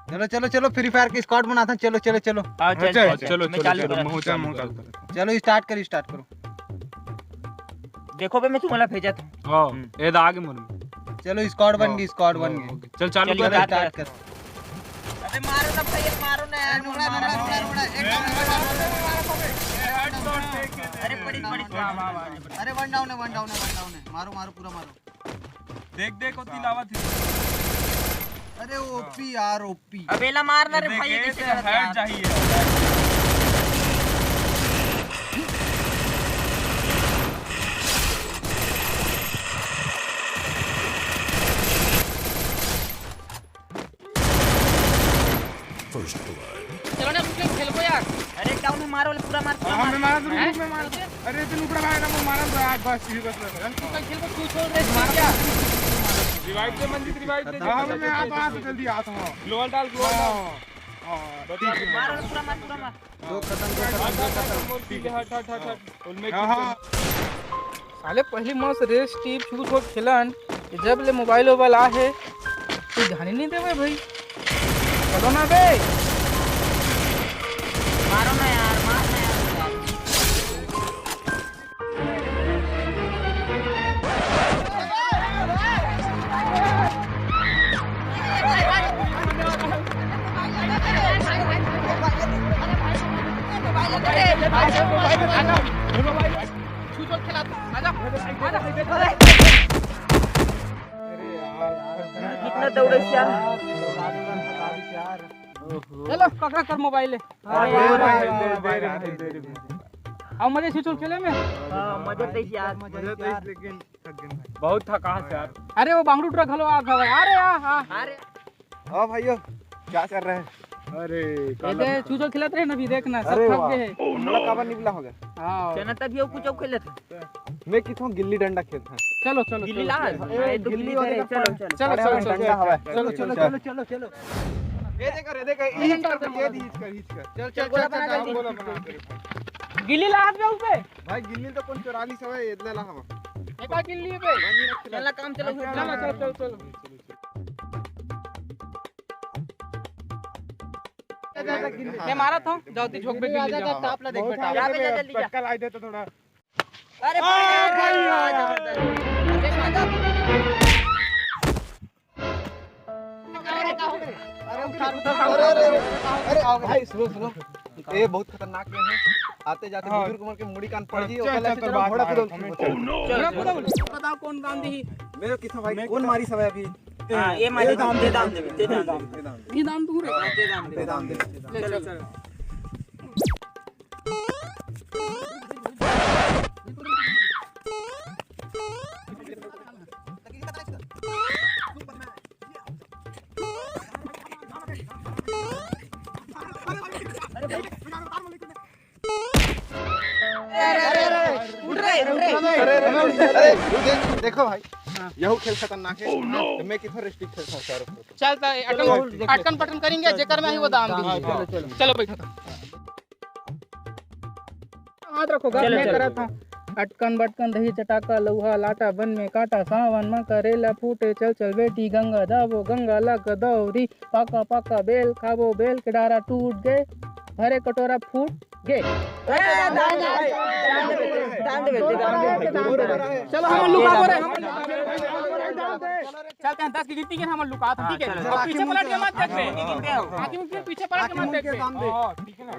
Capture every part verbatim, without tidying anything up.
चलो चलो चलो, फ्री फायर के स्क्वाड बनाथन। चलो चलो चलो। हाँ, चल, अच्छा, चल, चल। चलो, मैं चलो, चालू चलो, करा। महू चालू महू कर। चालू कर। चलो, स्टार्ट करो, स्टार्ट करो। देखो बे, मैं तुम्हाला भेजत हूँ। हाँ, हम्म। ये तो आगे मन में। चलो, स्क्वाड बन गई, स्क्वाड बन गई। ओके, चल, चालू चलिए, कर। चलो, स्टार्ट स्टार्ट करो। अबे मारो ना भाई, मारो ना यार, नुकड़ा, नुकड़ा, नुकड़ा, नुकड़ा। एक डाउन, एक डाउन, अरे पड़ी, पड़ी, पड़ी। अरे वन डाउन है, वन डाउन है, वन डाउन है। मारो, मारो, पूरा मारो। देख, देख, वो तिलावत है। अरे ओपी यार, ओपी। अबे ला मार ना रे देख, भाई, ये ये कैसे तो गलत हेड यार? चाहिए। First blood। चलो ना, रुक, खेल को यार। अरे डाउन है, मारो, पूरा मार, पूरा हाँ, मार। मैं मारा तो हैं? रुक, मैं मारा। अरे, तू नुकड़ा भाई ना, वो मारा तो आज बस, यही बस, बस। हम तू कल खेल को क्यों छोड़ रहे थे क्या? रिवाइव दे, मंजीत, रिवाइव दे। हाँ, मैं आता हूँ, जल्दी आता हूँ। ग्लोअल डाल, ग्लोअल डाल। हाँ, हाँ, ठीक है। मारो, पूरा मार, पूरा मार। दो खत्म, दो खत्म, दो खत्म। हट, हट, हट, हट। उनमें हाँ, हाँ। साले पहली मस्त रेस टीप छू छोट खेलन, ये जब ले मोबाइल वोबाइल आ है, तू ध्यान ही नहीं देवे भाई। चलो ना बे। मारो ना यार, मार ना यार। कितना दौड़े यार। चलो, पकड़ा कर मोबाइल है। अब मजे से चल खेले में। हाँ, मजे से यार। मजा तो इस, लेकिन थक गए भाई। बहुत थकास यार। अरे, वो बांगड़ू ट्रक हलो आ गवा। अरे, आ, आ। अरे। हाँ भाइयों, क्या कर रहे हैं? अरे, ये दे, चूचो खिलत रहे ना, अभी देखना, सब अरे थक वाह। गए हैं। मोला काबर निबला हो गया? हाँ। चना तभी वो कुछ खेलत है। मैं किथों गिल्ली डंडा खेलत हूँ। चलो, चलो, गिल्ली चलो, ला। चलो। अरे, तो गिल्ली गिल्ली वाले दे, का चलो, चलो। चलो, अरे, चलो, हमारे चलो, डंडा चलो। हवा है। चलो, चलो, चलो, चलो, चलो। ये देख, अरे, देख, ये अरे, हीच कर, डंडा ये हीच कर, हीच कर। चल, चल, चल, बोला चल, बना चल, जल्दी। बोला बना। गिल्ली ला हाथ में ऊपर। भाई, गिल्ली तो कौन चोरा ली सब है, इतना ला हवा। एक बार गिल्ली पे। चल ना, काम चलो। चलो, चलो, चलो, चलो। मैं मारा था, जाओ ती झोंक पे गिल्ली जा। टाप ला देख बेटा। जा बे, जा, जल्दी जा। पटका लाई दे तो थोड़ा। अरे आ, भाई, भाई, आ, आ। जबरदस्त। अरे मजा। अरे, अरे, अरे, अरे, आओ भाई, सुनो, सुनो। ये बहुत खतरनाक गेम है। आते जाते हाँ। बुजुर्ग मन के मुड़ी कान पड़ हाँ, जी, चल, ओकर चल, से तो चलो, बात घोड़ा बात कूदो, है, हमें चलो। चलो। घोड़ा कूदो। बताओ कौन दान दी? मेरे कितना भाई, मैं कौन मारी सब है अभी? हाँ, ये मारी ये दान दे, दे, ये दान दे, ये दान दे, ये दान दे। ये दान दे। ये दान दूँ रे। हाँ, ये दान दे। ये दान दे। चलो, चलो। अरे, अरे, अरे, अरे, देखो भाई, यहू खेल खतरनाक है। तो मैं कितना रिस्ट्रिक्ट खेल सकता हूँ। चल, तो अटकन, अटकन पटकन करेंगे, जेकर में ही वो दान दी। चलो, चलो। चलो, बैठो। हाथ रखो, चलो, मैं चलो। करा था। अटकन बटकन दही चटाका लौहा लाटा बन में काटा सावन मा करेला फूटे चल चल बेटी गंगा जाबो गंगा ला गदौरी पाका पाका बेल खाबो बेल के डारा टूट गए भरे कटोरा फूट गए। चलो हम लुका बोले हम। चलते हैं, दस की गिनती के हम लुका था, ठीक है? हाँ, चलो। अब पीछे पलट के मत देखबे। आँखी मूंद के पीछे पलट के मत देखबे। हाँ, ठीक है ना?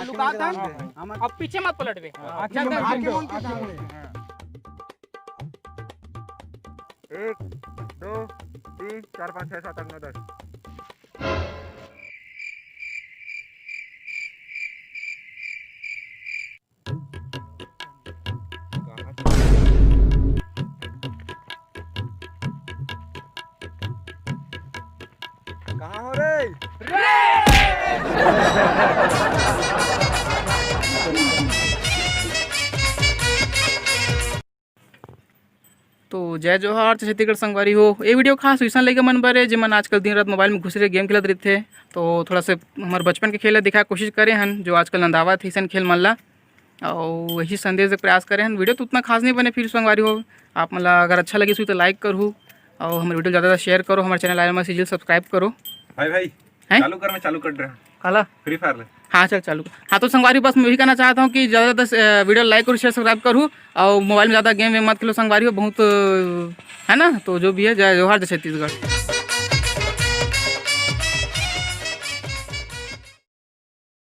लुका था। अब पीछे मत पलटबे। हाँ, चल, चल। एक, दो, तीन, चार, पाँच, छः, सात, आठ, नौ, दस। कहाँ हो रे? तो जय जोहार, जय छत्तीसगढ़ संगवारी हो। ये वीडियो खास वइसन लइका मन बर हे, जेमन आजकल दिन रात मोबाइल में घुस रहे, गेम खेलत रहिथे। तो थोड़ा से हमर बचपन के खेल ला दिखाए कोशिश करे हन, जो आजकल नंदावत हे अइसन खेल मन ला। अउ यही संदेश दे के प्रयास करे हन। वीडियो तो उतना खास नहीं बने, फिर संगवारी हो, आप मन ला अगर अच्छा लगिस होही तो like करहू, अउ हमर वीडियो ज़्यादा से share करो, हमर channel R M R C G L subscribe करो। भाई, भाई, हैं? चालू कर, मैं चालू कर रहा हूँ। काला? Free Fire ले। हाँ, चल चालू कर। हाँ, तो संगवारी, बस मैं यही कहना चाहता हूँ कि ज़्यादा से, अ, वीडियो like करो, share, subscribe करो, अउ मोबाइल में ज़्यादा game वेम मत खेलो संगवारी हो, बहुत, अ, है ना, तो जो भी है, जय जोहार, जय छत्तीसगढ़।